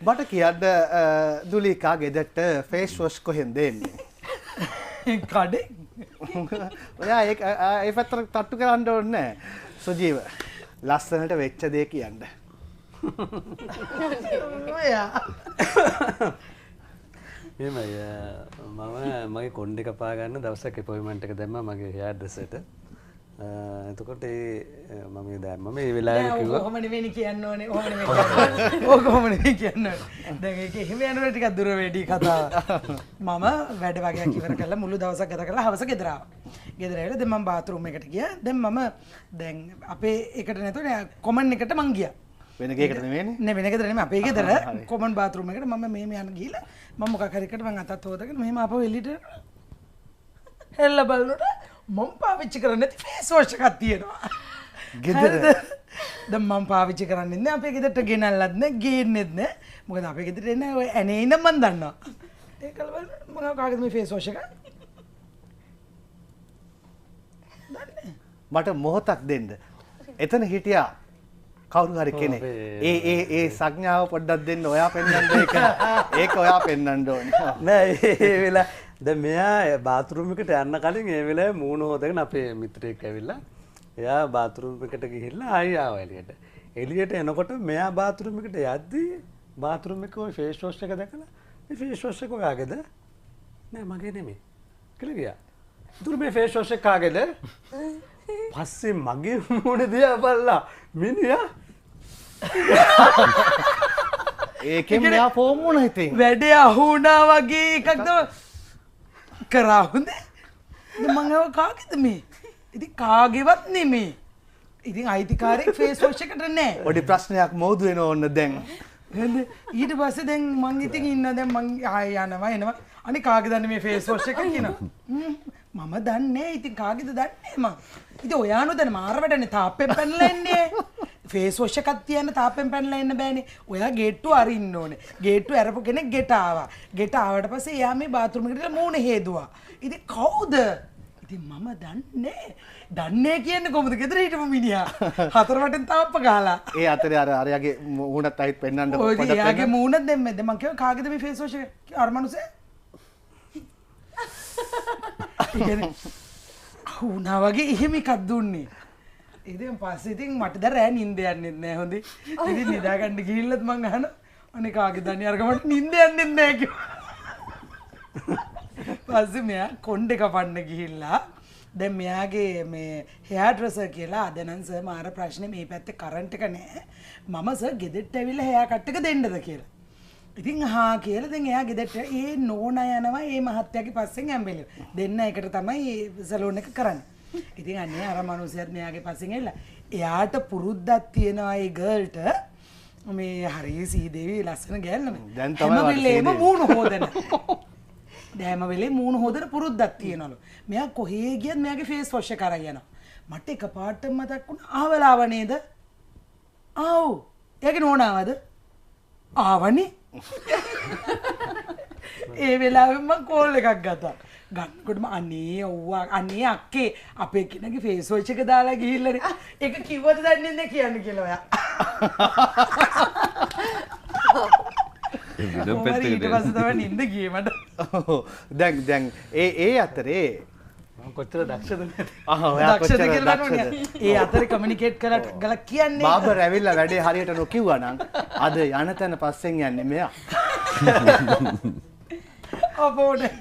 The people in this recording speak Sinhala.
මට කියන්න දුලිකා ගෙදරට ෆේස් වොෂ් කොහෙන්ද එන්නේ? කඩේ. ඔයා ඒ ඒ පැත්තට තට්ටු කරන්න ඕනේ නෑ. සුජීව ලස්සනට වෙච්ච දේ කියන්න. ඔයා මෙහෙමයි මම මගේ කොණ්ඩේ කපා ගන්න දවසක් ඇපොයින්ට්මන්ට් එක දැම්මා මගේ හෙයාර් ඩ්‍රෙසර්ට. එතකොට ඒ මම දැම්මම ඒ වෙලාවේ කිව්වා ඔහොම නෙවෙයිනේ කියන්න ඕනේ. ඔහොම නෙවෙයි කියන්න. ඕක ඔහොම නෙවෙයි කියන්න ඕනේ. දැන් ඒක එහෙම යනකොට ටිකක් දුර වැඩි කතාව. මම වැඩ වගේක් ඉවර කරලා මුළු දවසක් ගත කරලා හවස ගෙදර ආවා. ගෙදර ඇවිල්ලා දැන් මම බාත්රූම් එකට ගියා. දැන් මම දැන් අපේ එකට නැතුව නෑ කොමන් එකට මං ගියා. වෙන ගේකට නෙවෙයිනේ. නෑ වෙන ගෙදර නෙමෙයි අපේ ගෙදර කොමන් බාත්රූම් එකට මම මෙහෙම යන ගිහලා මම මොකක් හරි එකට මං අතත් හොදගෙන මෙහෙම ආපහු එළියට හෙල්ල බලනකොට මම පාවිච්චි කරන්නේ නැති ෆේස් වොෂ් එකක් තියෙනවා. ගෙදර. දැන් මම පාවිච්චි කරන්නේ නැහැ අපේ ගෙදරට ගෙනල්ලත් නෑ ගේන්නෙත් නෑ. මොකද අපේ ගෙදරට එන්නේ ඔය ඇනේ ඉඳන් මං දන්නවා. ඒකල බලනකොට මම කාගේද මේ ෆේස් වොෂ් එක? දන්නේ. මට මොහොතක් දෙන්න. එතන හිටියා කවුරු හරි කෙනෙක්. ඒ ඒ ඒ සංඥාව පොඩ්ඩක් දෙන්න. ඔයා පෙන්වන්න ඒක. ඒක ඔයා පෙන්වන්න ඕනේ. නෑ ඒ වෙලාව දැන් මෙයා බාත්රූම් එකට යන්න කලින් ඒ වෙලාවේ මූණ හොදගෙන අපේ මිත්‍රයෙක් ඇවිල්ලා එයා බාත්රූම් එකට ගිහිල්ලා ආයි ආවා එළියට. එළියට එනකොට මෙයා බාත්රූම් එකට යද්දී බාත්රූම් එකේ ඔය ෆේස් වොෂ් එක දැකලා මේ ෆේස් වොෂ් එක ඔයාගේද? නෑ මගේ නෙමෙයි කියලා ගියා. ඒතර මේ ෆේස් වොෂ් එක කාගේද? පස්සේ මගේ මූණ දිහා බලලා මිනිහා ඒකෙන් මෙයා ෆෝම් වුණා ඉතින්. වැඩේ අහු වුණා වගේ එකක් තමයි කරා හොඳේ. දැන් මං ආව කාගේද මේ? ඉතින් කාගේවත් නෙමෙයි. ඉතින් අයිතිකාරයෙක් ෆේස් වොෂ් එකට නෑ. පොඩි ප්‍රශ්නයක් මෝදු වෙන ඕන්න දැන්. හරිද? ඊට පස්සේ දැන් මං ඉතින් ඉන්න දැන් මං ආයෙ යනවා එනවා. අනේ කාගේද අනේ මේ ෆේස් වොෂ් එක කියනවා. මම දන්නේ ඉතින් කාගේද දන්නේ මං. ඉතින් ඔයා නොදන්න මාර වැඩනේ තාප්පෙන් පැනලා එන්නේ. ෆේස් වොෂ් එකක් තියන්න තාප්පෙන් පැනලා එන්න බෑනේ. ඔයා ගේට්ටුව අරින්න ඕනේ. ගේට්ටුව ඇරපු කෙනෙක් ගෙට ආවා. ගෙට ආවට පස්සේ එයා මේ බාත්රූම් එකට ගිහලා මූණ හේදුවා. ඉතින් කවුද? ඉතින් මම දන්නේ. දන්නේ කියන්නේ කොහොමද? ගෙදර හිටපු මිනිහා. හතර වටෙන් තාප්ප ගහලා. ඒ අතරේ අර අරයාගේ මූණත් ආයෙත් පෙන්නන්න පොඩ්ඩක්. එයාගේ මූණත් දැන් මම කිව්වා කාගේද මේ ෆේස් වොෂ් එක? අර මනුස්සයා. ඒ කියන්නේ වුණා වගේ එහෙම එකක් දුන්නේ. ඉතින් පස්සේ ඉතින් මට දැන් රෑ නිින්ද යන්නෙත් නෑ හොඳේ. ඉතින් නිදා ගන්න ගිහිල්ලත් මං අහනවා අනේ කාගේ දන්නේ අරක මට නිින්ද යන්නෙත් නෑ කිව්වා. පස්සේ මෙයා කොණ්ඩේ කපන්න ගිහිල්ලා දැන් මෙයාගේ මේ හෙයාර් ඩ්‍රෙසර් කියලා අද නම් සර් මාර ප්‍රශ්නේ මේ පැත්තේ කරන්ට් එක නෑ. මම සර් ගෙදරට ඇවිල්ලා හෙයාර් කට් එක දෙන්නද කියලා. ඉතින් හා කියලා දැන් එයා ගෙදරට ඒ නෝනා යනවා ඒ මහත්තයාගේ පස්සෙන් ඇම්බෙලෙ. දෙන්න එකට තමයි සලූන් එක කරන්නේ. ඉතින් අනේ අර මනුස්සයත් මෙයාගේ පස්සෙන් ඇවිල්ලා එයාට පුරුද්දක් තියෙනවා ඒ ගර්ල්ට මේ හරි සීදේවි ලස්සන ගෑනු ළමයි. දැන් තමයි හැම වෙලේම මූණ හොදන. දැන් හැම වෙලේම මූණ හොදන පුරුද්දක් තියෙනවලු. මෙයා කොහේ ගියත් මෙයාගේ ෆේස් වොෂ් එක අරන් යනවා. මට එකපාරටම මතක් වුණා ආවලාව නේද? ආව්. එයාගේ නෝනාවද? ආවනේ. ඒ වෙලාවෙම මං කෝල් එකක් ගත්තා. ගන්නකොටම අනේ ඔව්වා අනේ අක්කේ අපේ කෙනාගේ ෆේස් වොෂ් එක දාලා ගිහිල්ලානේ. ඒක කිව්වද දන්නේ නැහැ කියන්න කියලා ඔයා. ඒ විලම් පැත්තකට ඊට පස්සේ තමයි නින්ද ගියේ මට. ඔව්. දැන් දැන් ඒ ඒ අතරේ මම කොච්චර දක්ෂද නේද? ආ ඔයා දක්ෂද කොච්චර කියලා බලන්න දක්ෂද? ඕනේ. ඒ අතරේ කමියුනිකේට් කරලා ටක් ගාලා කියන්නේ. බාබර් ඇවිල්ලා වැඩේ හරියට නොකිව්වා නම් අද යන තැන පස්සෙන් යන්නේ මෙයා. අපෝනේ.